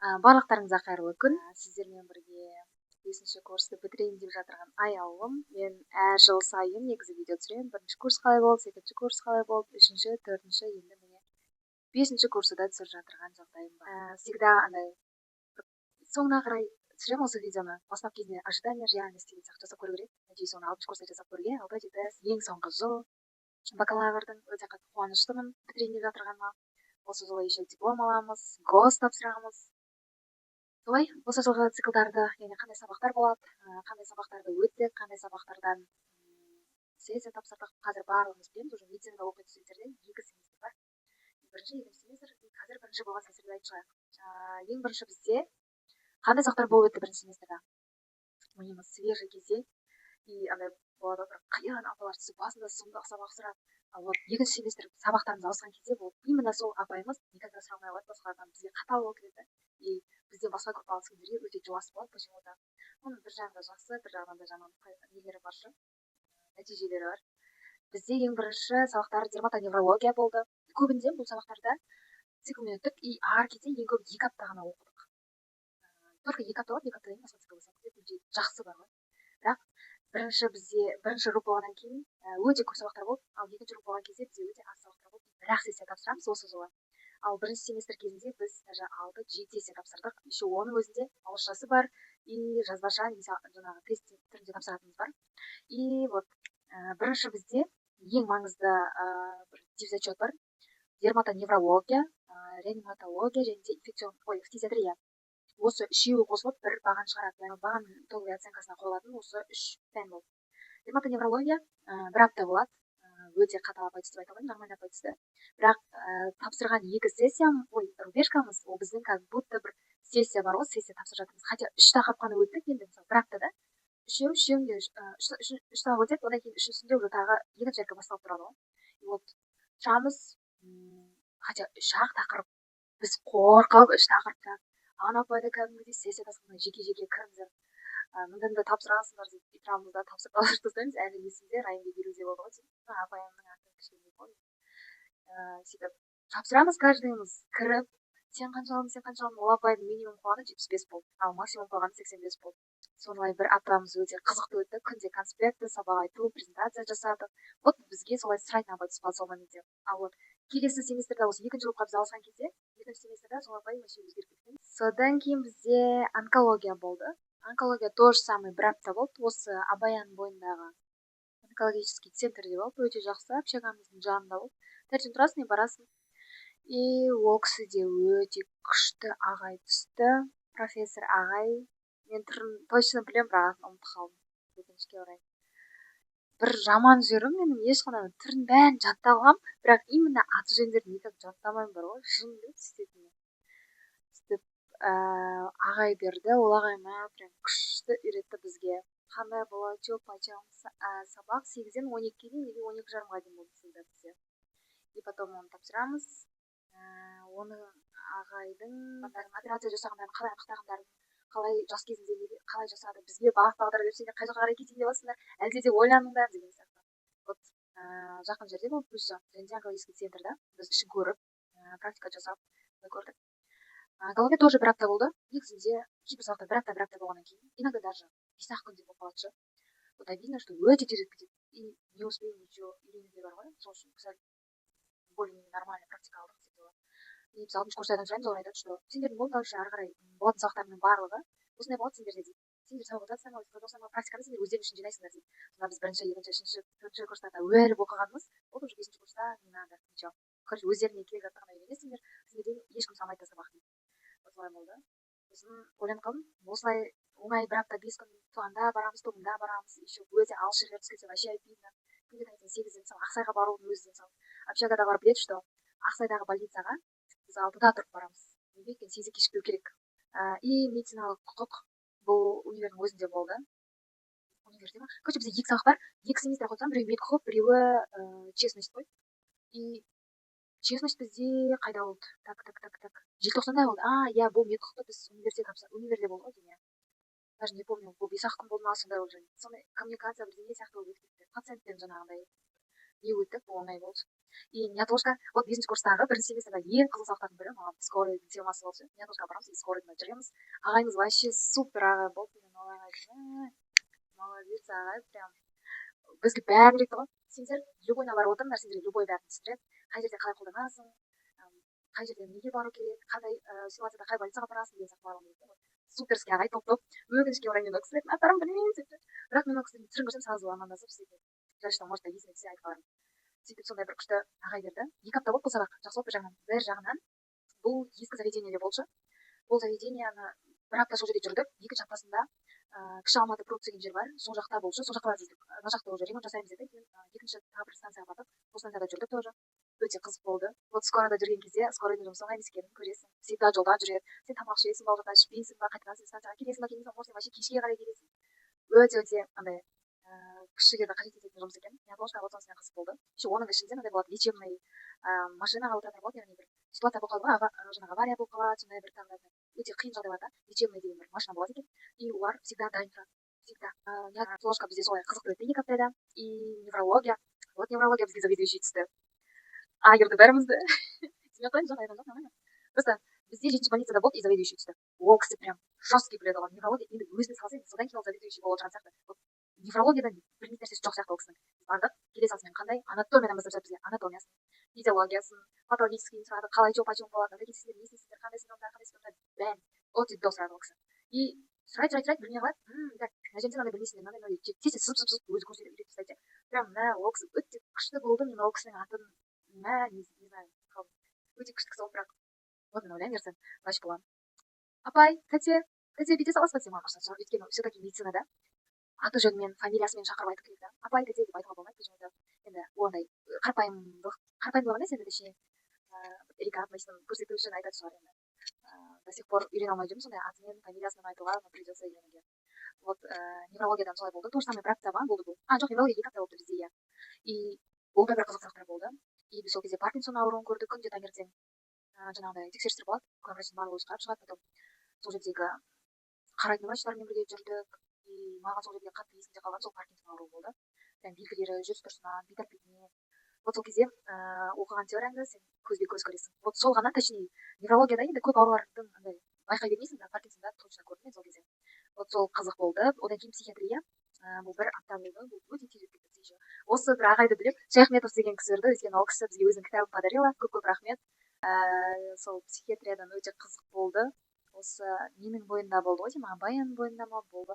Барлықтарыңызға қайырлы күн! Сіздермен бірге бесінші курсты бітірейін деп жатырған Аяулым. Мен әр жыл сайын негізі видео түсіремін: бірінші курс қалай болды, екінші курс қалай болды, үшінші, төртінші, енді міне, бесінші курсты да түсіріп жатырған жағдайым бар. Всегда андай соңына қарай түсіремін осы видеоны. Бастапқы кезінде ожидание, реальность деген сияқты жасап көру керек. Надеюсь, оны алтыншы курста жасап көруге. Алты, жеті, ең соңғы жыл бакалаврдың. Өте қатты қуаныштымын бітірейін деп жатырғаныма. Осы жылы еще диплом аламыз, гос тапсырамыз. Солай, осы жылғы циклдарды, яғни қандай сабақтар болады, қандай сабақтарды өттік, қандай сабақтардан сессия тапсырдық. Қазір барлығымыз білеміз, уже медицинада оқитын студенттерде екі семестр бар: бірінші, екінші семестр. Қазір бірінші болған семестрді айтып шығайық. Ең бірінші бізде қандай сабақтар болып өтті? Бірінші семестрда миымыз свежий кезде и андай болады ғой, бір қиын апалар түсіп, басында сұмдық сабақ сұрап. Ал вот екінші семестр сабақтарымыз ауысқан кезде, ол именно сол апайымыз никогда сұрамай қояды басқалардан, бізге қатал болып келеді. И бізден басқа группаға түскендерге өте жуас болады почему то. Оның бір жағында жақсы, бір жағынан да жаман нелері бар шы, нәтижелері бар. Бізде ең бірінші сабақтар дерматоневрология болды. Көбінде бұл сабақтарда циклмен өттік и ары кетсе, ең көп 2 апта ғана оқыдық. Только 2 апта болады, 2 аптадан кейін басқа цикл басталып, жақсы бар ғой. Бірақ бірінші, бізде бірінші группа болғаннан кейін өте көп сабақтар болды, ал екінші группа болған кезде бізде өте аз сабақтар болды. Бір ақ сессия тапсырамыз осы жылы. Ал бірінші семестр кезінде біз даже алты, жеті сессия тапсырдық. Еще оның өзінде ауызшасы бар и жазбаша немесе жаңағы тест түрінде тапсыратынымыз бар. И вот бірінші бізде ең маңызды бір дифзачет бар: дерматоневрология, реаниматология және де инфекцион, ой, фтизиатрия. Осы үшеуі қосылып бір баған шығарады, яғни бағаның итоговый оценкасына қойылатын осы үш пән болды. Дерматоневрология бір апта болады. Өте қатал апай түсті деп айта алмаймын, нормальный апай түсті. Бірақ тапсырған екі сессиям, ой, рубежкамыз, ол біздің как будто бір сессия бар ғой, сессия тапсырып жатырмыз. Хотя үш тақырып қана өттік. Енді мысалы, бір аптада үшеу, үшеуінде үш сабақ өтеді, одан кейін үшіншісінде уже тағы екінші РК басталып тұрады ғой. И вот тұрамыз, хотя үш ақ тақырып, біз қорқып үш тақырыпта. Ана апай да кәдімгідей сессия тапсырғандай: «Жеке жеке кіріңіздер, мында мында тапсырасыңдар», — деп. Тұрамыз да, тапсырып тапсырып тастаймыз. Әлі есімде, Райымбек елуде болды ғой деймін, апайымның атын кішкене помню. Сөйтіп тапсырамыз, каждыйымыз кіріп: «Сен қанша алдың, сен қанша алдың?» Ол апайдың минимум қойғаны 75 болды, ал максимум қойғаны 85 болды. Солай бір аптамыз өте қызықты өтті. Күнде конспекті, сабақ айту, презентация жасадық. Вот бізге солай сұрайтын апай түсіп қалды сол моментте. Ал вот келесі семестрде, осы екінші группаға біз ауысқан кезде, екінші семестрде сол апай вообще өзгеріп кеткен. Содан кейін бізде онкология болды. Онкология то же самое, бір апта болды. Осы Абаяның бойындағы онкологический центрде болды, өте жақсы, общагамыздың жанында болды. Таңертең тұрасың и барасың. И ол кісі де өте күшті ағай түсті, профессор ағай. Мен түрін точно білемін, бірақ атын ұмытып қалдым, өкінішке орай. Бір жаман жері, менің ешқандай түрін бәрін жаттап алғанмын, бірақ именно аты жөндерін никак жаттамаймын бар ғой, жын сөйтетінмін. Сөйтіп ағай берді. Ол ағай мә, прям күшті үйретті бізге. Қандай болады, че почем. Сабақ 8-ден 12-ге дейін или 12:30-ға дейін болды всегда бізде. И потом оны тапсырамыз. Оны ағайдың операция жасағандарын, қалай анықтағандарын, қалай жас кезінде неге, қалай жасады, бізге бағыт бағдар беріп, сендер қай жаққа қарай кетейін деп жатсыңдар, әлде де ойланыңдар деген сияқты. Вот жақын жерде болды плюсы. Және де онкологический центрда біз ішін көріп, практика жасап көрдік. Онкология тоже бір апта болды. Негізінде кейбір сабақтар бір апта, бір апта болғаннан кейін, иногда даже 5 ақ күнде болып қалады ше. Вот обидно, что өте тез өтіп кетеді и не успеем ничего үйренуге бар ғой. Сол үшін сәл более менее нормальный практика алдық десек болады. И біз алтыншы курстардан сұраймыз, олар айтады, что сендердің болды, дальше ары қарай болатын сабақтарыңның барлығы осындай болады сендерде дейді. Сендер сабақ өтіп жатсыңдар ма, жоқсыңдар ма, практиканы сендер өздерің үшін жинайсыңдар дейді. Сонда біз бірінші, екінші, үшінші, төртінші курстарда өліп оқығанымыз болды, уже бесінші курста не надо ничего. Короче, өздеріңе керек затты ғана үйренесіңдер, сендерден ешкім салмайды да сабақ дейді. Осылай болды. Сосын ойланып қалдым: осылай оңай, бір апта, 5 күн туғанда барамыз, тобында барамыз, еще өте алыс жерлер түсіп кетсе, вообще обидно. Күнде таңертең 8-де, мысалы, Ақсайға барудың өзі де, мысалы, общагадағылар біледі, что Ақсайдағы больницаға біз 6-да тұрып барамыз. Неге? Өйткені 8-де кешікпеу керек. И медициналық құқық, бұл универдің өзінде болды. Универде ма? Короче, бізде екі сабақ бар, екі семестр оқып, біреуі медқұқық, біреуі честность қой. И честность бізде қайда болды? Так, так, так, так, желтоқсанда болды. А, иә, бұл медқұқықты біз универде, универде болды ғой деймін, иә. Даже не помню, бұл 5 ақ күн болды ма, сондай болды. Сондай коммуникация бірдеңе сияқты болып өтіп кетті. Пациентпен жаңағындай И өттік, бұл оңай болды. И неотложка, вот бесінші курстағы бірінші семестрдегі ең қызық сабақтардың бірі маған скорыйдың темасы болды. Неотложкаға барамыз и скорыйда жүреміз. Ағайымыз вообще супер ағай болды. Мен ол ағайды, молодец ағай, прям бізге бәрін үйретті ғой. Сендер любойына барып отырыңдар, сендерге любой бәрін түсіндіреді: қай жерде қалай қолданасың, қай жерде неге бару керек, қандай ситуацияда қай больницаға барасың деген сияқты барлығын үйретті ғой. Суперский ағай, топ топ. Өкінішке орай, мен ол кісілердің аттарын білмеймін сөйтіп, бірақ мен ол кісілердің түрін көрсем, сразу амандасып, сөйтіп, жаль, что, может, есіме түссе, айтып қалармын. Сөйтіп, сондай бір күшті ағай берді. 2 апта болды бұл сабақ, жақсы болды бір жағынан. Бір жағынан бұл ескі заведениеде болды. Бұл заведениені бір апта сол жерде жүрдік. Екінші аптасында Кіші Алматы пруд деген жер бар, сол жақта болды, сол жаққа барып жүрдік. Мына жақта уже ремонт жасаймыз деді. Кейін екінші тағы бір станцияға бардық, сол станцияда жүрдік, тоже өте қызық болды. Вот скорыйда жүрген кезде скорыйдың жұмысы оңай емес екенін көресің. Всегда жолда жүреді. Сен тамақ ішесің ба, ол жақта ішпейсің ба, қайтадан сен станцияға келесің ба, келмейсің ба, может, сен вообще кешке қарай келесің. Өте өте андай күш жігерді қажет ететін жұмыс екен неотложка. Вот сонысымен қызық болды. Еще оның ішінде мынандай болады: лечебный машинаға отыратындар болады, яғни бір ситуация болып қалады ғой, жаңағы авария болып қалады, сондай бір тағы өте қиын жағдайларда лечебный деген бір машина болады екен, и олар всегда дайын тұрады, всегда. Неотложка бізде солай қызықты өтті 2 аптада. И неврология, вот неврология бізге заведующий түсті, айырды бәрімізді. Түсінбей ақ қояйын, жоқ, айырған жоқ, нормально. Просто бізде жетінші больницада болды, и заведующий түсті. Ол кісі прям жесткий біледі ғой неврология, енді өзінің саласы енді, содан кейін ол заведующий болып отырған сияқты. Вот неврологиядан білмейтін нәрсесі жоқ сияқты ол кісінің. Бардық, келе салысымен қандай анатомиядан бастап бізге анатомиясын, физиологиясын, патологическийін сұрады, қалай, че почем болады, мынандай кезде сіздер не істейсіздер, қандай симптомдар, қандай симптомдар, бәрін от и до сұрады ол кісі. И сұрайды, сұрайды, сұрайды, білмей қалады. Так, мына жерде мынандай білмейсіңдер, мынандай мынандай, тез тез сызып, сызып, сызып, өзі көрсетіп, үйретіп тастайды. Прям мә, ол кісі өте күшті болды. Мен ол кісінің атын, мә, не знаю, өте күшті кісі болды. Бірақ вот мен ойлаймын, ертең врач боламын, апай, тәте, тәте, бүйте саласыз ба десем, маған ұрысатын шығар, өйткені все таки медицинада аты жөнімен, фамилиясымен шақырып айту керек та. Апай, тәте деп айтуға болмайды почему то. Енді ондай қарапайымдылық, қарапайымдылық емес енді, точнее, элегантностьін көрсету үшін айтатын шығар енді. До сих пор үйрене алмай жүрмін сондай атымен, фамилиясымен айтуға, но придется үйренуге. Вот неврологиядан солай болды, то же самое, бір апта ма болды бұл? А, жоқ, неврология 2 апта болыпты бізде, иә. И ол да бір қызық сабақтар болды. И біз сол кезде Паркинсон ауруын көрдік. Күнде таңертең жаңағыдай тексерістер болады, главврачтың барлығы өзі қарап шығады. Потом сол жердегі қарайтын врачтармен бірге жүрдік. И маған сол жерде қатты есімде қалған сол Паркинсон ауруы болды, прям белгілері, жүріс тұрысынан, бет әлпетінен. Вот сол кезде оқыған теорияңды сен көзбе көз көресің, вот сол ғана. Точнее, неврологияда енді көп аурулардың андай байқай бермейсің, бірақ Паркинсонда точно көрдім мен сол кезде. Вот сол қызық болды. Одан кейін психиатрия, бұл бір апта болды, бұл өте тез өтіп кетті еще. Осы бір ағайды білемін, Шаяхметов деген кісі берді, өйткені ол кісі бізге өзінің кітабын подарила, көп көп рахмет. Сол психиатриядан өте қызық болды. Осы ненің бойында болды ғой деймін, Абаяның бойында ма болды.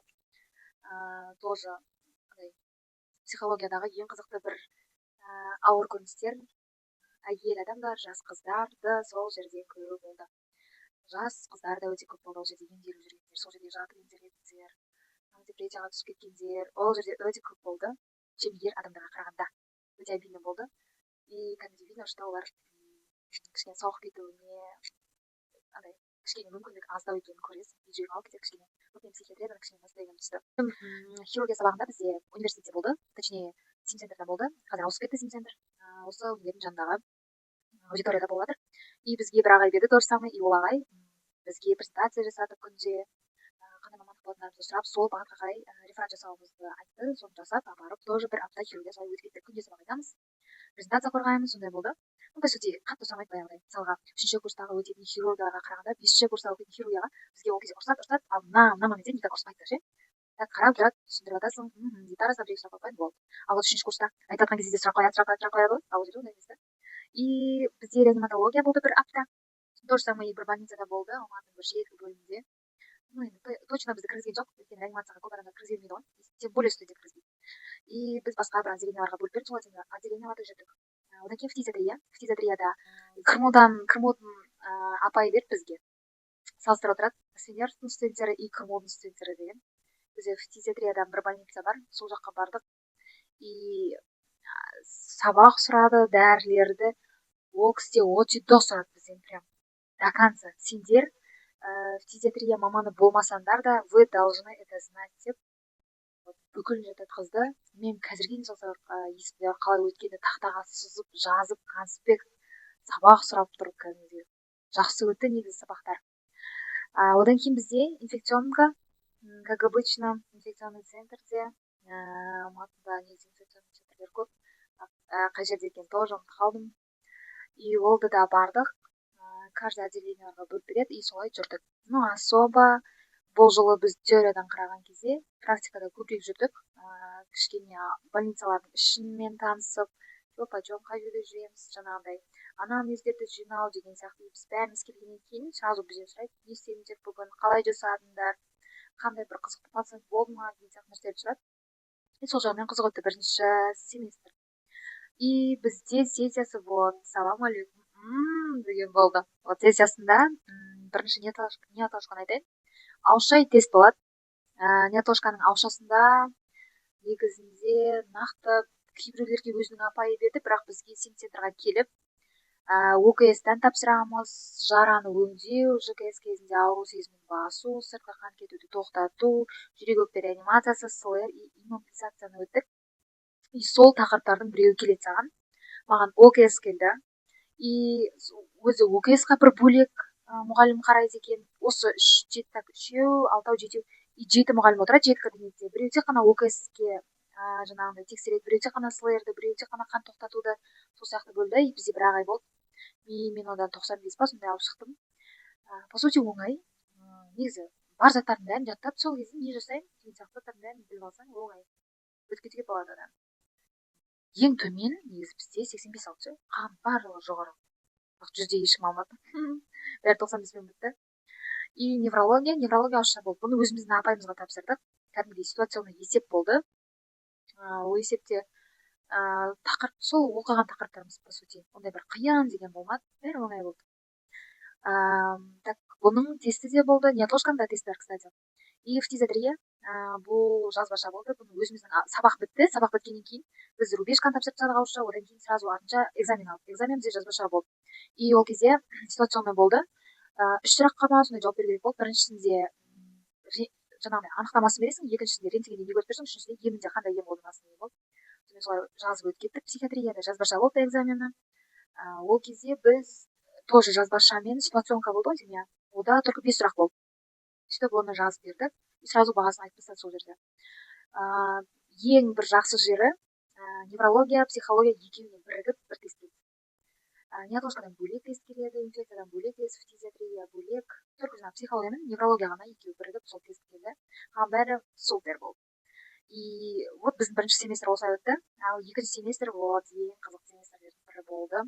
Тоже андай психологиядағы ең қызықты бір ауыр көріністер әйел адамдар, жас қыздарды сол жерде көру болды. Жас қыздар да өте көп болды ол жерде емделіп жүргендер, сол жерде жатып емделетіндер, депрессияға түсіп кеткендер ол жерде өте көп болды, чем ер адамдарға қарағанда. Өте обидно болды. И кәдімгідей видно, что олар кішкене сауығып кетуіне андай кішкене мүмкіндік аздау екенін көресің, и жүрегің ауырып кетеді кішкене. Вот мен психиатриядан кішкене настроением түсті. Хирургия сабағында бізде университетте болды, точнее, Симцентрда болды, қазір ауысып кетті Симцентр, осы универдің жанындағы аудиторияда болып жатыр. И бізге бір ағай берді, то же самое. И ол ағай бізге презентация жасатып, күнде қандай мамандық болатындарымызды сұрап, сол бағытқа қарай реферат жасауымызды айтты. Соны жасап апарып, тоже бір апта хирургия солай өтіп кетті. Күнде сабақ айтамыз, презентация қорғаймыз, сондай болды. Ну, по сути, қатты ұқсамайды баяғыдай. Мысалға, үшінші курстағы өтетін хирургияға қарағанда бесінші курста оқитын хирургияға бізге ол кезде ұрысады, ұрысады, ал мына моментте никак ұрыспайды ше. Так қарап тұрады, түсіндіріп жатасың, мхм дейді, арасында бір екі сұрақ қойып қояды, болды. Ал вот үшінші курста айтып жатқан кезде де сұрақ қояды, сұрақ қояды, сұрақ қояды ғой. Ал ол жерде ондай емес та. И бізде реаниматология болды бір апта, то же самое, бір больницада болды, Алматының бір шеткі бөлімінде. Ну, енді точно бізді кіргізген жоқ, өйткені реанимацияға көп адамдар кіргізе бермейді ғой, тем более студент кіргізбейді. И біз басқа бір отделенияларға бөліп берді, сол отделенияларда жүрдік. Одан кейін фтизиатрия. Фтизиатрияда КРМУдан, КРМУдың апайы берді бізге, салыстырып отырады: Асфендияровтың студенттері и КРМУдың студенттері деген. Бізде фтизиатриядан бір больница бар, сол жаққа бардық. И сабақ сұрады, дәрілерді. Ол кісі де от и до сұрады бізден, прям до конца. Сендер фтизиатрия маманы болмасаңдар да, вы должны это знать деп бүкілін жаттатқызды. Мен қазірге дейін сол сабақ есімде, қалай өткенін тақтаға сызып, жазып, конспект, сабақ сұрап тұрып, кәдімгідей жақсы өтті негізі сабақтар. Одан кейін бізде инфекционка, как обычно, инфекционный центрде. Алматыда негізі инфекционный центрлер көп. Қай жерде екенін тоже ұмытып қалдым. И олды да бардық, каждый отделенияларға бөліп береді, и солай жүрдік. Ну, особо бұл жылы біз теориядан қараған кезде практикада көбірек жүрдік, кішкене больницалардың ішімен танысып, че почем, қай жерде жүреміз, жаңағындай анамнездерді жинау деген сияқты. Біз бәріміз келгеннен кейін сразу бізден сұрайды: не істедіңдер бүгін, қалай жасадыңдар, қандай бір қызықты пациент болды ма деген сияқты нәрселерді сұрады. И сол жағынан қызық өтті бірінші семестр. И бізде сессиясы болды, салам алейкум деген болды. Вот сессиясында бірінші неотложканы айтайын, ауызша тест болады. Неотложканың ауызшасында негізінде нақты кейбіреулерге өзінің апайы берді, бірақ бізге центрға келіп, ОКС-тан тапсырамыз: жараны өңдеу, ЖКС кезінде ауру сезімін басу, сыртқы қан кетуді тоқтату, жүрек өкпе реанимациясы, СЛР и иммобилизацияны өттік. И сол тақырыптардың біреуі келеді саған. Маған ОКС келді. И өзі ОКС-қа бір бөлек мұғалім қарайды екен. Осы үш, жеті, так, үшеу, алтау, жетеу, и жеті мұғалім отырады жеті кабинетте. Біреу тек қана ОКС-ке жаңағындай тексереді, біреу тек қана СЛР-ді, біреу тек қана қан тоқтатуды, сол сияқты бөлді. И бізде бір ағай болды, и мен одан 95 па, сондай алып шықтым. По сути, оңай негізі. Бар заттардың бәрін жаттап, сол кезде не жасаймын деген сияқты заттардың бәрін біліп алсаң, оңай өтіп кетуге болады одан. Ең төмен негізі бізде 85 алды ше, қалған барлығы жоғары, бірақ 100-де ешкім алмады, бәрі 95-пен бітті. И неврология, неврология ауызша болды. Бұны өзіміздің апайымызға тапсырдық. Кәдімгідей ситуационный есеп болды. Ол есепте тақырып сол оқыған тақырыптарымыз, по сути, ондай бір қиын деген болмады, бәрі оңай болды. Так, бұның тесті де болды, неотложканың да тесті бар, кстати. И фтизиатрия, бұл жазбаша болды. Бұны өзіміздің сабақ бітті, сабақ біткеннен кейін біз рубежканы тапсырып тастадық ауызша. Одан кейін сразу артынша экзамен алдық. Экзамен бізде жазбаша болды. И ол кезде ситуационный болды, үш сұраққа ма, сондай жауап беру керек болды. Біріншісінде жаңағыдай анықтамасын бересің, екіншісінде рентгенде не көріп тұрсың, үшіншісінде емінде қандай ем қолданасың деген болды. Сонымен солай жазып өтіп кеттік. Психиатрияда жазбаша болды экзамені. Ол кезде біз тоже жазбашамен ситуационка болды ғой деймін, иә. Онда только бес сұрақ болды. Сөйтіп оны жазып бердік и сразу бағасын айтып тастады сол жерде. Ең бір жақсы жері, неврология, психология екеуіне бірігіп бір тест келді. Неотложкадан бөлек тест келеді, инфекциядан бөлек тест, фтизиатрия бөлек. Только жаңағы психология мен неврология ғана екеуі бірігіп сол тест келді. Қалған бәрі супер болды. И вот біздің бірінші семестр осылай өтті. Ал екінші семестр, вот, ең қызықты семестрлердің бірі болды.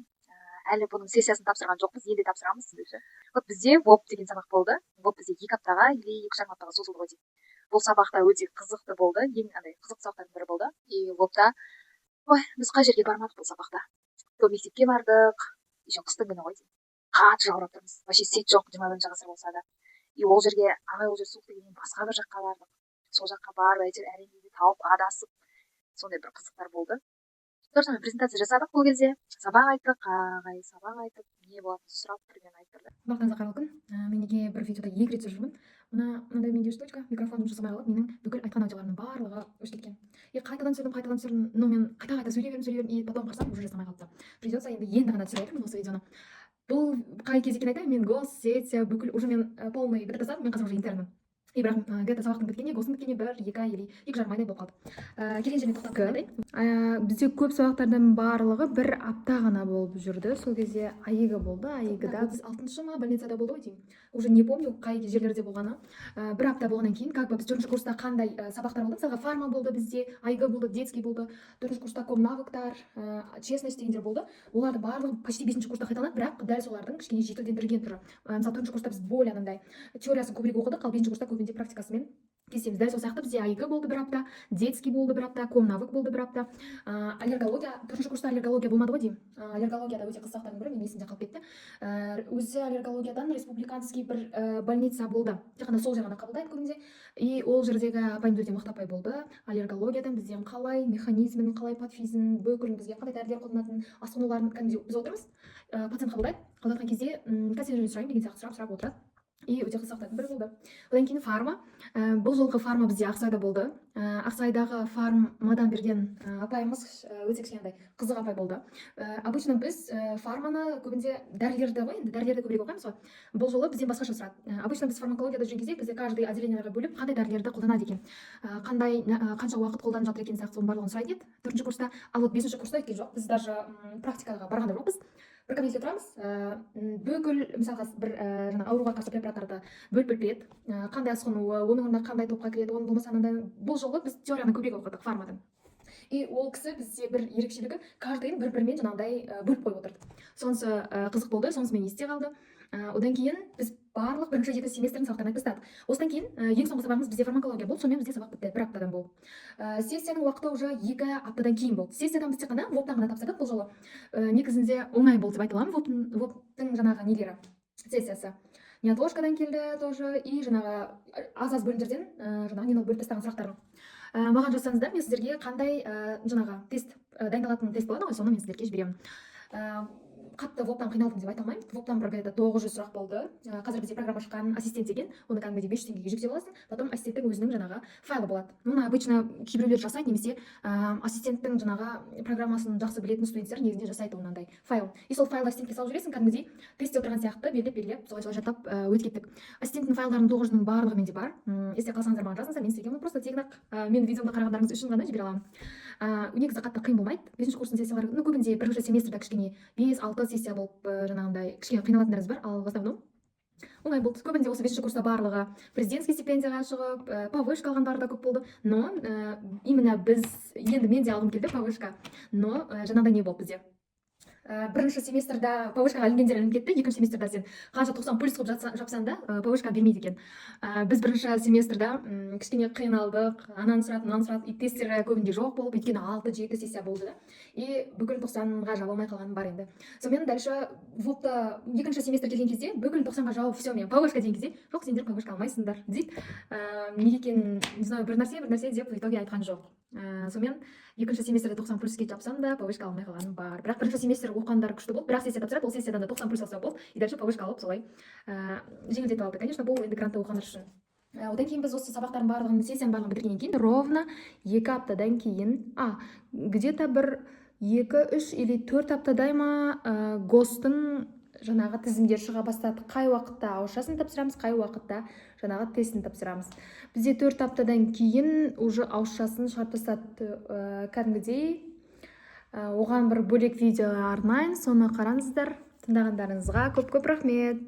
Әлі бұның сессиясын тапсырған жоқпыз, енді тапсырамыз. Вот бізде ВОП деген сабақ болды. ВОП бізде 2 аптаға или 2,5 аптаға созылды ғой деймін. Бұл сабақ та өте қызықты болды, ең андай қызықты сабақтардың бірі болды. И ВОПта, ой, біз қай жерге бармадық бұл сабақта: то мектепке бардық, еще қыстың күні ғой деймін, қатты жаурап тұрмыз, вообще сеть жоқ, 21-ғасыр болса да. И ол жерге ағай, ол жер суық дегеннен басқа бір жаққа бардық. Сол жаққа барып, әйтеуір әрең тауып, адасып, сондай бір қызықтар болды. То же презентация жасадық. Ол кезде сабақ айттық, ағай сабақ айтып, не болатынын сұрап, примерно айтып берді. Барлықтарыңызға қайырлы күн. Мен неге бір видеода екі рет түсіріп жүрмін? Мына мынандай менде штучка, микрофон жұмыс жасамай қалып, менің бүкіл айтқан аудиоларымның барлығы өшіп кеткен. И қайтадан түсірдім, қайтадан түсірдім, но мен қайта қайта сөйлей бердім, сөйлей бердім, и потом қарасам, уже жасамай қалыпты. Придется енді енді ғана түсіріп жатырмын осы видеоны. Бұл қай кез екенін айтайын: мен гос, сессия бүкіл уже мен полный бітіріп тастадым, мен қазір уже интернмін. И бірақ где-то сабақтың біткеніне, гостың біткеніне 1-2 ай или 2,5 айдай болып қалды. Келген жеріне тоқтап айтайын. Бізде көп сабақтардың барлығы бір апта ғана болып жүрді. Сол кезде АИГ болды, АИГда 36-шы ма больницада болды ғой деймін, уже не помню қай жерлерде болғаны. Бір апта болғаннан кейін, как бы, біз төртінші курста қандай сабақтар болды? Мысалға, фарма болды бізде, АИГ болды, детский болды, төртінші курста ком навыктар, честность дегендер болды. Олардың барлығы почти бесінші курста қайталанады, бірақ дәл солардың кішкене жетілдендірілген түрі. Мысалы, төртінші курста біз более анандай теориясын көбірек оқыдық, ал бесінші курста көбінде практикасымен кездесеміз. Дәл сол сияқты бізде АИГ болды бір апта, детский болды бір апта, ком навык болды бір апта, аллергология. Төртінші курста аллергология болмады ғой деймін. Аллергология да өте қызық сабақтардың бірі, менің есімде қалып кетті. Өзі аллергологиядан республиканский бір больница болды, тек қана сол жер ғана қабылдайды көбінде. И ол жердегі апайымыз өте мықты апай болды. Аллергологиядан бізден қалай механизмін, қалай патофизін, бүкілін, бізге қандай дәрілер қолданатынын, асқынуларын. Кәдімгідей біз отырмыз, пациент қабылдайды, қабылдатқан кезде қазір сұраймын деген сияқты сұрап сұрап отырады. И өте қызық сабақтардың бірі болды. Одан кейін фарма. Бұл жолғы фарма бізде Ақсайда болды. Ақсайдағы фармадан берген апайымыз өте кішкентай, қызық апай болды. Обычно біз фарманы көбінде дәрілерді ғой, енді дәрілерді көбірек оқимыз ғой. Бұл жолы бізден басқаша сұрады. Обычно біз фармакологияда жүрген кезде бізде каждый отделениелерге бөліп, қандай дәрілерді қолданады екен, қандай, қанша уақыт қолданып жатыр екен сияқты, соның барлығын сұрайтын еді төртінші курста. Ал вот бесінші курста өйткен жоқ. Біз даже практикаға барған да жоқпыз. Бір кабинетте тұрамыз, бүкіл, мысалға, бір жаңағы ауруға қарсы препараттарды бөліп бөліп береді, қандай асқынуы, оның орнына қандай топқа кіреді, оның болмаса мынандай. Бұл жолы біз теорияны көбірек оқыдық фармадан. И ол кісі бізде бір ерекшелігі, каждыйын бір бірімен жаңағыдай бөліп қойып отырды. Сонысы қызық болды, сонысымен есте қалды. Одан кейін біз барлық бірінші екі семестрдің сабақтарын айтып тастадық. Осыдан кейін ең соңғы сабағымыз бізде фармакология болды. Сонымен бізде сабақ бітті, бір аптадан болды. Сессияның уақыты уже 2 аптадан кейін болды. Сессиядан біз тек қана ВОП-тан ғана тапсырдық бұл жолы. Негізінде оңай болды деп айта аламын ВОП-тың жаңағы нелері, сессиясы неотложкадан келді тоже и жаңағы аз аз бөлімдерден, жаңағы нені бөліп тастаған сұрақтарын. Маған жазсаңыздар, мен сіздерге қандай жаңағы тест, дайындалатын тест болады ғой, соны мен сіздерге жіберемін. Қатты ВОП-тан қиналдым деп айта алмаймын. ВОП-тан бір где-то 900 сұрақ болды. Қазір бізде программа шыққан, Ассистент деген. Оны кәдімгідей 500 теңгеге жүктеп аласың, потом ассистенттің өзінің жаңағы файлы болады. Оны обычно кейбіреулер жасайды немесе ассистенттің жаңағы программасын жақсы білетін студенттер негізінде жасайды мынандай файл. И сол файлды ассистентке салып жібересің, кәдімгідей тестте отырған сияқты белгілеп белгілеп, солай солай жаттап өтіп кеттік. Ассистенттің файлдарының 900-ның барлығы менде бар. Есте қалсаңыздар, маған жазыңыздар, мен сіздерге оны просто тегін ақ, менің видеомды қарағандарыңыз үшін ғана жібере аламын. Негізі қатты қиын болмайды бесінші курстың сессиялары. Ну, көбінде бірінші семестрда кішкене бес алты сессия болып, жаңағындай кішкене қиналатындарыңыз бар, ал в основном оңай болды. Көбінде осы бесінші курста барлығы президентский стипендияға шығып, повышка алғандары да көп болды. Но именно біз, енді мен де алғым келді повышка, но жаңағыдай не болды бізде, бірінші семестрда повышкаға ілінгендер ілініп кетті. Екінші семестрда сен қанша 90 плюс қылып жапсаң да, повышка бермейді екен. Біз бірінші семестрда кішкене қиналдық, ананы сұрады, мынаны сұрады, и тесттері көбінде жоқ болып, өйткені алты жеті сессия болды да, и бүкіл 90-ға жаба алмай қалғаным бар. Енді сонымен дальше ВОП-та екінші семестр келген кезде бүкіл 90-ға жауып, все, мен повышка деген кезде, жоқ, сендер повышка алмайсыңдар дейді. Неге екенін не знаю, бір нәрсе, бір нәрсе деп в итоге айтқан жоқ. Сонымен екінші семестрде 90 плюске жапсам да, повышка алмай қалғаным бар. Бірақ бірінші семестр оқығандар күшті болды, бірақ сессия тапсырады, ол сессиядан да 90 плюс алса болды, и дальше повышка алып, солай жеңілдетіп алды. Конечно, бұл енді грантта оқығандар үшін. Одан кейін біз осы сабақтардың барлығын, сессияның барлығын бітіргеннен кейін, Ровно 2 аптадан кейін, где-то бір 2, 3 или 4 аптадай ма, ГОС-тың жаңағы тізімдері шыға бастады, қай уақытта ауызшасын тапсырамыз, қай уақытта жаңағы тестін тапсырамыз. Бізде 4 аптадан кейін уже ауызшасын шығарып тастады кәдімгідей. Оған бір бөлек видео арнайын, соны қараңыздар. Тыңдағандарыңызға көп көп рахмет.